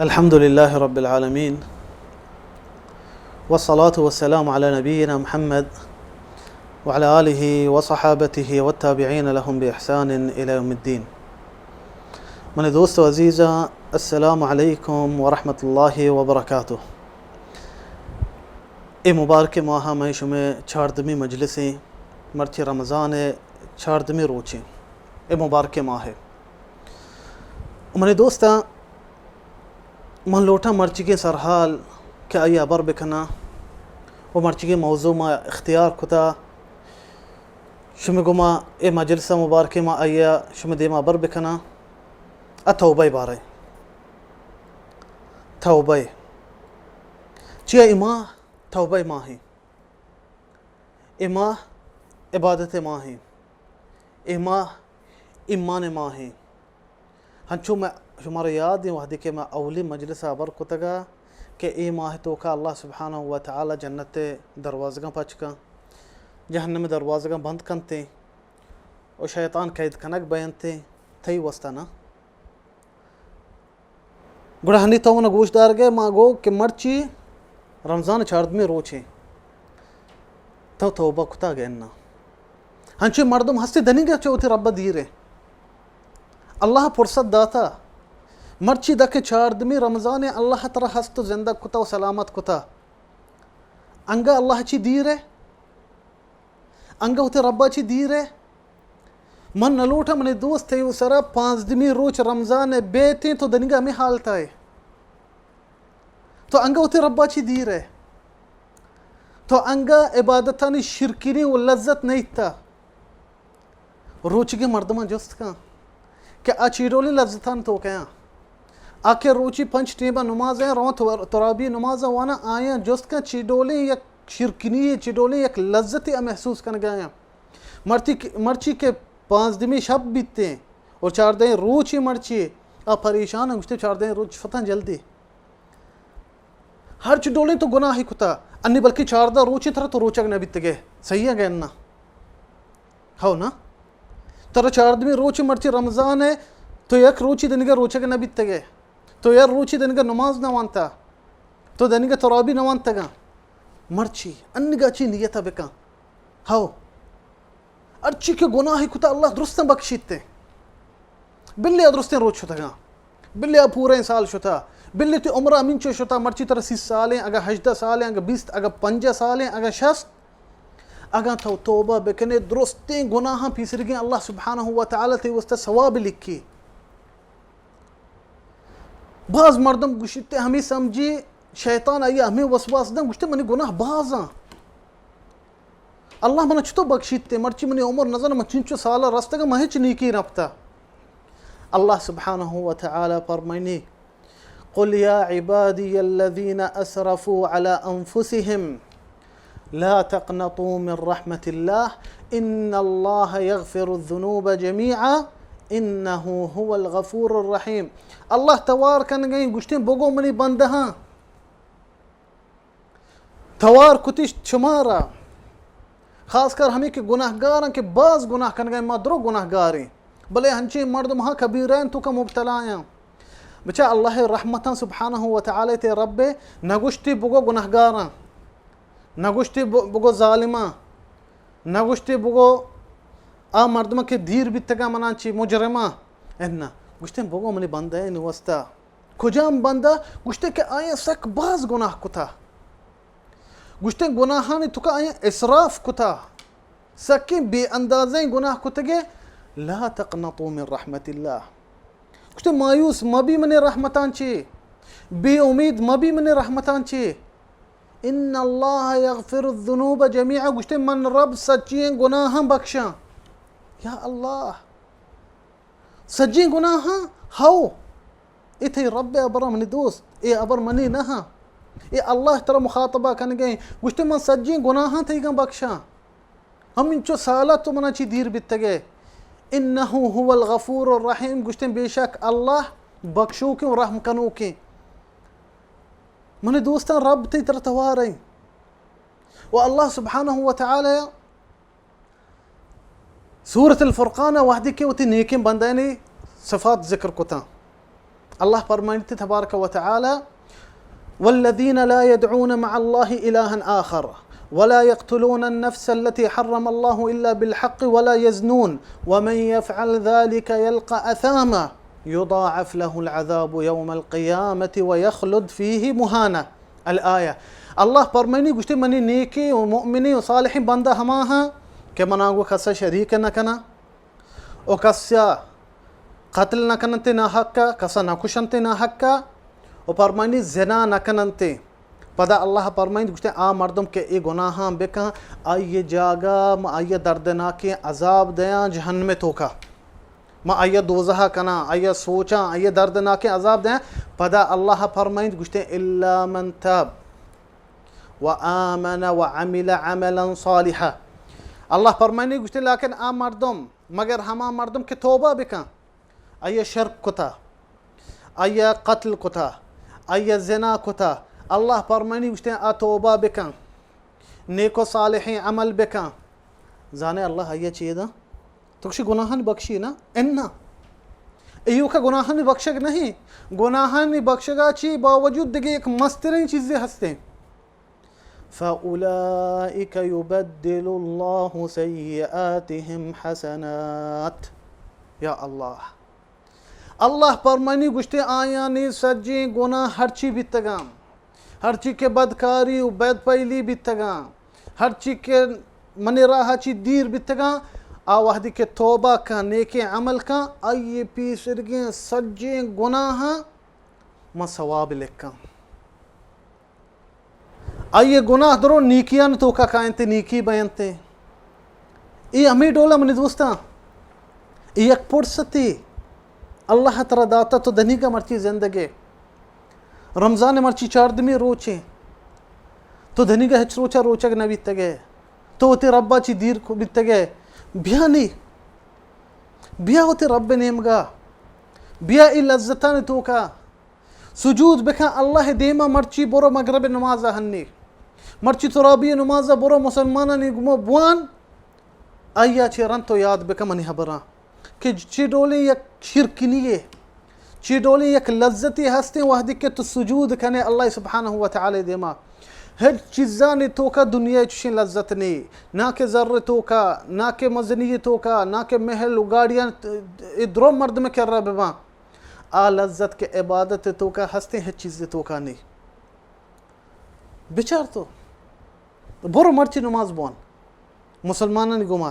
الحمد لله رب العالمين، والصلاة والسلام على نبينا محمد وعلى آله وصحابته والتابعين لهم بإحسان إلى يوم الدين. منی دوست و عزیزاں، السلام علیکم ورحمۃ اللہ وبرکاتہ. اے مبارک ماہ ءَ مئے شمئے چاردمی مجلسیں، مرچی رمضان ءِ چاردمی روچیں اے مبارک ماہ ءَ. منی دوستاں، من لوٹاں مرچیگیں سرحال کہ آئی ءَ ہبر بکناں و مرچیگیں موضوع ما اختیار کتا، شمئے گوما اے مجلس ءِ مبارکیں ما آئی ءَ شمئے دیما ہبر بکناں. ءَ توبہ ءِ بارے. توبہ. چیا اے ماہ توبہ ءِ ماہ ایں؟ اے ماہ عبادت ءِ ماہ ایں. اے ماہ ایمان ءِ ماہ ایں. ہنچو مئے شمارا یاد ایں، وہدے کہ ما اولی مجلس ءَ ہبر کتگا کہ اے ماہ ءِ توکا اللہ سبحانہ و تعالی جنت ءِ دروازگاں پچ کن، جہنم ءِ دروازگاں بند کنتیں و شیطان قید کنگ بینتیں تئی واسطہ نا. گڑا ہنی تو منا گوش دارگئے، ما گو کہ مرچی رمضان چاردمی روچیں، تو توبہ کتا گئے نا؟ ہنچیں مردم ہستی دنیگا چہ وتی رب دیرے. اللہ فرصت داتا، مرچی دکہ چاردمی رمضان اللہ ترا ہست و زندگ کتا و سلامت کتا. انگا اللہ چی دیرے؟ انگہ وتی ربا چی دیرے؟ من نہ لوٹاں منی دوست تئی سرا پانزدمی روچ رمضان ءِ بیتیں تو دنیگا ہمے حالتا ئے. تو انگہ وتی ربا چی دیرے؟ تو انگہ عبادتانی شرکنی و لذت نیتا. روچگیں مردماں جست کن کہ آ چی ڈولیں لذتان تو کیاں؟ آ کہ روچی پنچ ٹیمہ نماز ءَ رواں، تو-، ترابی نماز ءَ واناں، آیاں جست کن چی ڈولیں یک شرکنی، چی ڈولیں یک لذتے ءَ محسوس کنگا آیاں. مرتی کہ، مرچی کہ پانزدمی شپ بیتیں اور چاردہیں روچی مرچی آ پریشان ایں، گوشتے چاردہیں روچ فتاں جلدی. ہرچ ڈولیں تو گناہی کتا، انی بلکہ چاردہ روچی ترا تو روچگ نہ بیتگے، صحیح ہے گئے نا؟ ہو نا؟ ترا چاردمی روچی مرچی رمضان ہے، تو یک روچی دنگا روچگ نہ بیتگے، تو یک روچی دنگا نماز نہ وانتا، تو دنگا ترابی نہ وانتگا. مرچی انگا چی نیتا بکن. ہو. ہرچی کہ گناہی کتا اللہ درستاں بخشیت تے. بلے آ درستیں روچ شتگاں. بلے آ پوریں سال شتا. بلے تی عمر ہمینچو شتا، مرچی ترا سی سالیں، اگا ہژدہ سالیں، اگا بیست، اگا پنجاہ سالیں، اگا شست. اگاں تو توبہ بکنے، درستیں گناہاں پیسرگیں اللہ سبحانہ و تعالی تی واسطہ ثواب لکھی. باز مردم گوشیت تے ہمیں سمجھی، شیطان آئی ہمیں وسواس دن، گوشتے منی گناہ بازاں. اللہ منا چطور بخشیت تے، مرچی منی عمر نزاناں من چنچو سالا رستگاں، من ہچ نیکی نپتا. اللہ سبحانہ و تعالی فرمائنی، قل يا عبادي الذين أسرفوا على أنفسهم لا تقنطوا من رحمة الله إن الله يغفر الذنوب جميعا إنه هو الغفور الرحيم. اللہ توار کنگیں، گوشتیں بگو منی بندہاں، توار کتش شمارا، خاص کر ہمیں کہ گناہگاراں کہ باز گناہ کنگیں، ما درو گناہگاریں، بلے ہنچیں مردم ہاں کبیرہ انت تو کا مبتلا ہیں. بچا اللہ رحمتاں سبحانہ و تعالی تے رب نگوشتی بگو گناہگاراں، نگوشتی ب-، بگو ظالماں، نگوشتی بگو آ مردم کہ دیر بیتگا منا چی مجرماں، انہ گوشتیں بگو منی بندہ نوستا. کجام بندہ؟ گوشتے کہ آیاں سک باز گناہ کتا. گوشتے گناہانی تکا آیاں اسراف کتا. سکیں بے اندازیں گناہ کتگے. لا تقنطوا من رحمة الله. گوشتے مایوس مبی منی رحمتان چی. بے امید مبی منی رحمتان چی. ان اللہ یغفر الذنوب جميعا. گوشتے من رب سچیں گناہاں بخشاں. یا اللہ. سجیں گناہاں، ہو، اے تئی رب ءِ ہبراں منی دوست، اے ہبر منی نہ ہاں. اے اللہ ترا مخاطبہ کنگے، گوشتے من سجیں گناہاں تئیگاں بخشاں. ہمینچو سالا تو منا چی دیر بیتگے. انہ هو الغفور الرحیم، گوشتے بے شک اللہ بخشوکیں و رحم کنوکیں. منی دوستاں، رب تئی ترا تواریں. و اللہ سبحانہ و تعالی سورۃ الفرقان ءَ وہدے کہ وتی نیکیں بندانی صفات ذکر کتاں، اللہ فرمائنتی تبارک و تعالی، والذين لا يدعون مع الله إلها آخر ولا يقتلون النفس التي حرم الله إلا بالحق ولا يزنون ومن يفعل ذلك يلق أثاما يضاعف له العذاب يوم القيامة ويخلد فيه مهانا. الآية. اللہ فرمائنی گوشتے، منی نیکیں و مؤمنیں و صالحیں بندہ ہما ہاں کہ منا گو کسا شریک نہ کنا و کسا قتل نہ کننتے ناحقا، کسا نہ کشنتے ناحقا، و فرمائنی زنا نہ کننتے. پدا اللہ فرمائنی گوشتے، آ مردم کہ اے گناہاں بکن، آئی جاگہ ما آئی دردناکیں عذاب دیاں جہنم توکا. ما آئی دوزہ کناں، آئی سوچاں، آئی دردناکیں عذاب دیاں. پدا اللہ فرمائنی گوشتے، الا من تاب و آمن و عمل عملا صالحا. اللہ فرمائنی گوشتے، لیکن آ مردم، مگر ہما مردم کہ توبہ بکن، آئی شرک کتا، آئی قتل کتا، آئی زنا کتا، اللہ فرمائنی گوشتے، آ توبہ بکن، نیک و صالحیں عمل بکن. زانے اللہ آئی چی دا؟ تو کشی گناہانی بخشی نا؟ انا. ایوکا گناہانی بخشگ نہیں. گناہانی بخشگا چی باوجود دگہ یک مستریں چیزے ہستیں. فأولئك يبدل الله سيئاتهم حسنات. یا اللہ. اللہ فرمانی گوشتے، آیانی سجیں گناہ ہرچی بیتگاں، ہرچی کہ بدکاری و بدپیلی بیتگاں، ہرچی کہ منی راہ چی دیر بیتگاں، آ وہدی کہ توبہ کن، نیکیں عمل کن، آئی پیسرگیں سجیں گناہاں من ثواب لکھاں. آئی گناہ درو نیکیان توکا کائنتے، نیکی بینتے. اے ہمیں ڈولا منی دوستاں، اے یک پرستے اللہ ترا داتا، تو دنیگا مرچی زندگے. رمضان مرچی چاردمی روچے، تو دنیگا ہچ روچا روچگ نہ بیتگے، تو وتی ربا چی دیر کو بیتگے. بیا نی، بیا وتی رب نیمگا، بیا اے لذتان توکا سجود بکن اللہ دیما. مرچی برو مغرب نماز ہنی، مرچی ترابی نماز برو مسلمانانی گما بوان. آیا چہ رند تو یاد بکن منی حبراں کہ چی ڈولیں یک شرکنی یے، چی ڈولیں یک لذتی ہستیں وہدی کہ تو سجود کنے اللہ سبحانہ و تعالی دیما. ہچ چیزانی توکا دنیا چشیں لذت نی، نہ کہ زر توکا، نہ کہ مزنی توکا، نہ کہ محل و گاڑیاں. اے درو مردم کرا بباں، آ لذت کہ عبادت توکا ہستیں ہچ چیز توکا نی. بچار تو، برو مرچی نماز بوان مسلمانانی گما.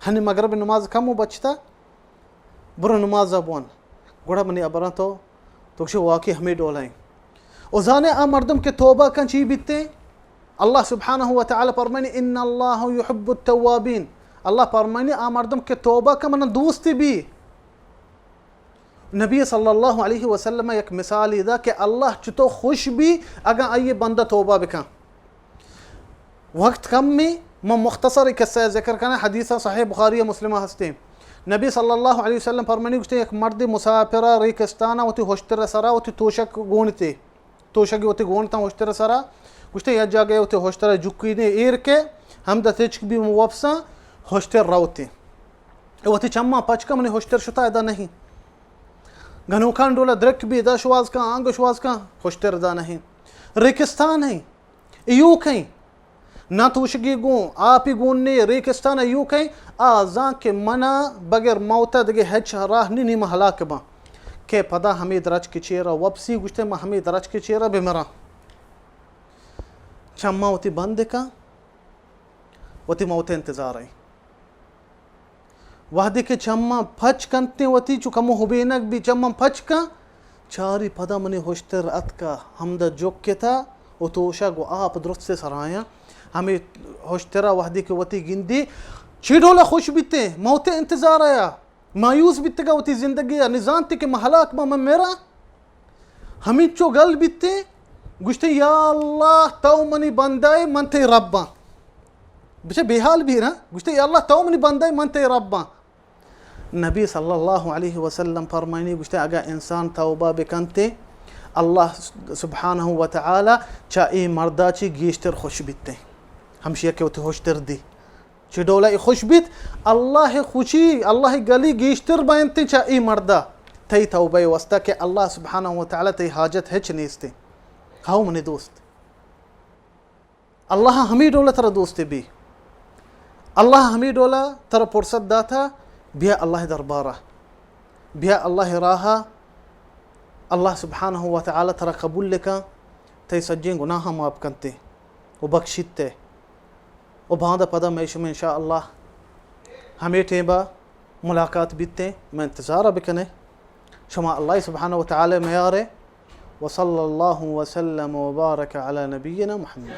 ہنی مغرب نماز کم و بچتا، برو نماز بوان. گڑا منی ابراں تو، تو کشی واقعی ہمیں ڈولا ہیں. و زانے آ مردم کہ توبہ کن چی بیتے؟ اللہ سبحانہ و تعالی فرمانی، ان اللہ یحب التوابین. اللہ فرمانی، آ مردم کہ توبہ کن من دوست بی. نبی صلی اللہ علیہ وسلم یک مثالی دا کہ اللہ چطور خوش بی اگاں آئی بندہ توبہ بکن. وقت کم می، من مختصر قصہ ذکر کناں، حدیث صحیح بخاری و مسلم ہستیں. نبی صلی اللہ علیہ وسلم فرمانی گوشتے، یک مرد مسافر ریکستان وتی ہشتر سرا وتی توشک گونتے، توشگی وتی گونتاں ہشتر سرا. گوشتے، یک جاگہ وتی ہشتر جکینے ایر کے، ہمدا تچک بی وپساں، ہشتر روتے. وتی چماں پچ کن، منی ہشتر شتا ادا نہیں. گنوکان ڈولا درک بی، ادا شواز کن، آنگو شواز کن، ہشتر ادا نہیں. ریکستان ہیں، ایوک ہیں، نہ توشگی گون، آپی گون نے، ریکستان ایوک ہیں. آ زان کہ منا بغیر موت دگہ ہچ راہ نی، نی من ہلاک باں. کہ پدا ہمیں درچک چیرا وپسی، گوشتے، من ہمیں درچک چیرا بمراں. چماں وتی بند کن، وتی موت انتظار ہیں. وہدے کہ چماں پچ کنتیں وتی، چو کمو ہبینگ بی، چماں پچ کن، چاری پدا منی ہشتر اتکا، ہمدا جکتا و توشگ و آپ درست سرایاں. ہمیں ہشترا وہدے کہ وتی گندی، چی ڈولا خوش بیتیں، موت انتظار آیا، مایوس بیتگا وتی زندگی ء، نزانتی کہ من ہلاک باں، من مراں. ہمینچو گل بیتیں، گوشتے، یا اللہ، تو منی بندہ ئے، من تئی رباں. بچہ بے حال بی نا، گوشتے، یا اللہ، تو منی بندہ ئے، من تئی رباں. نبی صلی اللہ علیہ وسلم فرمائنی، گوشتے، اگر انسان توبہ بکنتے، اللہ سبحانہ و تعالی چا اے مردا چی گیشتر خوش بیتے. ہمشی کہ وتی ہوشتر دی. چہ ڈولا اے خوش بیت، اللہ خوشی، اللہ گلی گیشتر بینت چہ اے مردا. تئی توبہ ءِ واسطہ کہ اللہ سبحانہ و تعالی تئی حاجت ہچ نیست۔ ہاؤ منی دوست، اللہ ہمے ڈول ءَ ترا دوست بی۔ اللہ ہمے ڈول ءَ ترا فرصت داتا، بیا اللہ ءِ دربار ءَ، بیا اللہ ءِ راہ ءَ، اللہ سبحانہ و تعالی ترا قبول کن، تئی سجیں گناہاں معاف کنتے و بخشیتے۔ و باندا پدا مئے شمئے انشاءاللہ ہمے ٹیم ءَ ملاقات بیتے، مئے انتظار ءَ بکنے۔ شما اللہ سبحانہ و تعالی میارے۔ وصلی اللہ وسلم وبارک علی نبینا محمد۔